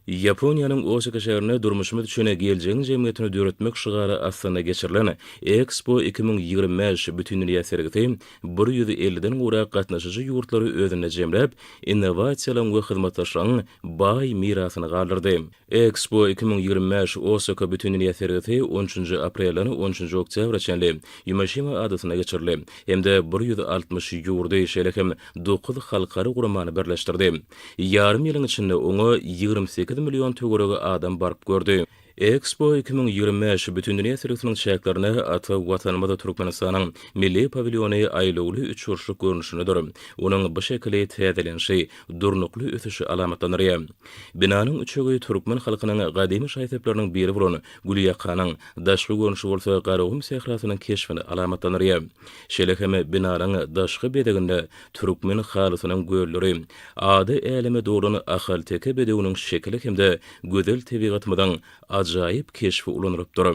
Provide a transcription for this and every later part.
Ýaponiýanyň Osaka şäherinde Durmuşymyz üçin geljegiň jemgyýetini döretmek şygary astynda geçirilen Ekspo 2025 bütindünýä sergisi 150-den gowrak gatnaşyjy ýurtlary özünde jemläp, innowasiýalaryň we hyzmatdaşlygyň baý mirasyny galdyrdy. Ekspo 2025 Osaka bütindünýä sergisi on üçünji aprelden on üçünji oktýabra çenli Ýumeşima adasynda geçirildi hem-de 160 ýurdy, şeýle hem dokuz halkara guramany birleşdirdi. Ýarym ýylyň içinde oňa 28 million töweregi adam baryp gördi. Ekspo 2025 Bütindünýä sergisiniň çäklerinde ata Watanymyz Türkmenistanyň milli pawilýony aýlawly üçburçluk görnüşindedir. Onuň bu şekili täzelenişi, durnukly ösüşi alamatlandyrýar. Binanyň üçegi türkmen halkynyň gadymy şaý-sepleriniň biri bolan gülýakanyň, daşky görnüşi bolsa Garagum sährasynyň keşbini alamatlandyrýar. Şeýle hem binanyň daşky bezeginde Türkmen halysynyň gölleri, ady äleme dolan ahalteke bedewiniň şekili hem-de gözel tebigatymyzyň ajaýyp keşbi ulanylypdyr.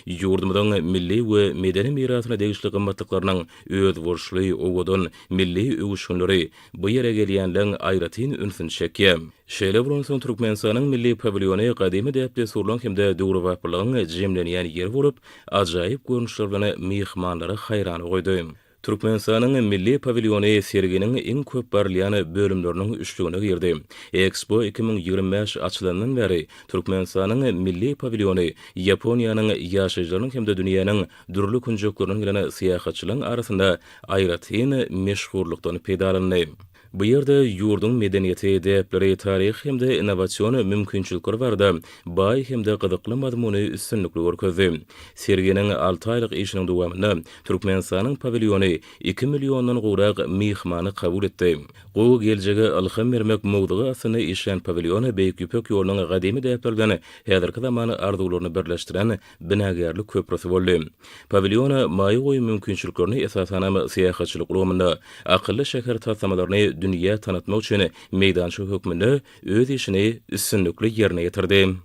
Ýurdumyzyň milli we medeni mirasyna degişli gymmatlyklarynyň özboluşly, owadan milli öwüşginleri bu ýere gelýänleň aýratyn ünsüni çekýär. Şeýle bolansoň, Türkmenistanyň milli pawilýony gadymy däp-dessurlaryň hem-de döwrebaplylygyň jemlenýän ýeri bolup, ajaýyp görnüşleri bilen myhmanlary haýrana goýdy. Türkmenistanyň milli pawilýony serginiň iň köp barylýan bölümleriniň üçlügine girdi. Ekspo 2025 açylandan bäri Türkmenistanyň milli pawilýony Ýaponiýanyň ýaşaýjylarynyň hem-de dünýäniň dürli künjeklerinden gelen syýahatçylaryň arasynda aýratyn meşhurlykdan peýdalandy. Bu ýerde ýurduň medeniýeti, däpleri, taryhy hem-de innowasion mümkinçilikleri barada baý hem-de gyzykly mazmuny üstünlikli görkezdi. Serginiň alty aýlyk işiniň dowamynda Türkmenistanyň pawilýony iki milliondan gowrak myhmany kabul etdi. Gowy geljege ylham bermek mowzugy astynda işlän pawilýon Beýik Ýüpek ýolunyň gadymy däpleri bilen häzirki zaman arzuwlaryny birleşdiren binagärlik köprüsi boldy. Pawilýon maýa goýum mümkinçiliklerini, esasanam, syýahatçylyk ulgamynda akylly şäher taslamalaryny dünýä tanatmak üçin meýdança hökmünde öz işini üstünlikli ýerine ýetirdi.